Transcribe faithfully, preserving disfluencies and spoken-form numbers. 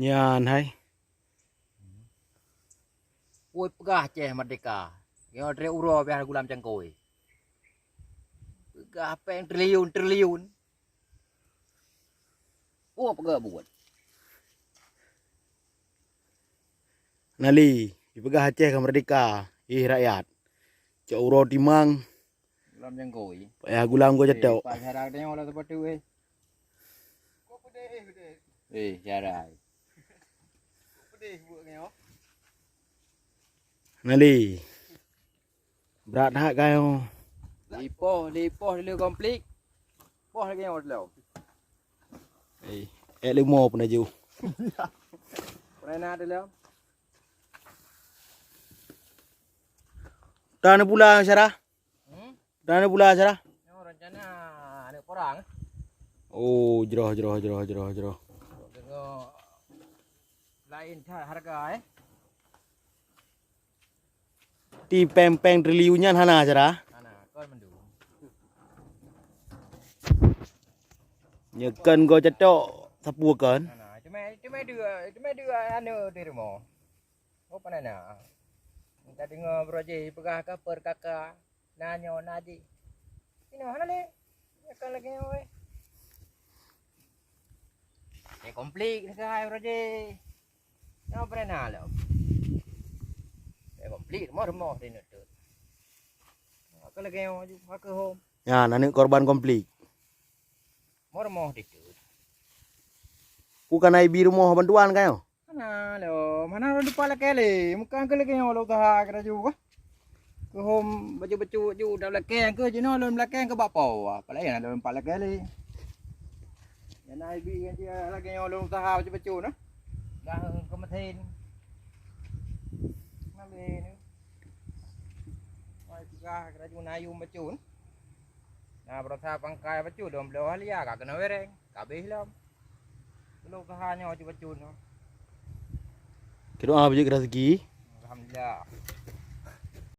Nyan hai. Woi peugah Aceh merdeka. Nyoe tré uroe biar gulam cangkôi. Peugah péng triliun-triliun. Oh, peugah buet. Nali, dipeugah Aceh ka merdeka, ih rakyat. Cok uroe timang. Gulam jangkôi. Payah gulam go cetok. Pak syara tengok lah tempat tu eh. Eh, syara. Nali. Brat that kayo. Lipoh, lipoh dulu konflik. Poh lagi nyoe dulu. Eh, eh limo pun aju. Pernah ada dulu. Dah ni pula Sarah. Hmm? Dah ni pula Sarah. Nyoe rencana aneuk porang. Oh, jroh jroh jroh jroh jroh. Tengok lain that harga eh. Ti péng-péng triliun nyan hana cara. Hana, kon mandum. Nyeukon go cetok sapu kon. Hana, cuma cuma dua, cuma dua anu di rumah. Oh, panana. Minta dengar broje peugah ka per kaka. Na nyoe na jih. Inoe hana lé. Nyeukon lagée nyoe weh. Eh, konflik ni kai broje. Nyoe pernah lom. Eh, konflik rumoh-rumoh di nutut. Maka lagée nyoe ju, maka hom. Ya, aneuk korban konflik. Rumoh-rumoh di tut. Bukan ibi rumoh bantuan kayo. Mana lom, mana lom dipak lakée lé. Muka ke lagée nyoe lom usaha ke laju kah. Keuhom bacut-bacut ju dak lakée ke jinoe lom lakée ke bak po. Apa lain ada lom pak lakée lé. Yana ibi ngan dia lagée nyoe lom usaha bacut-bacut nah. Dah ke mesin. Nabi ni. Wai peugah ke laju na yum bacut. Nah, berusaha pangkai bacut dong bloe halia ka kena wereng. Ka habéh lom. Belum usaha nyoe bacut-bacut nyoe. Keu doa beujeuet rezeki. Alhamdulillah.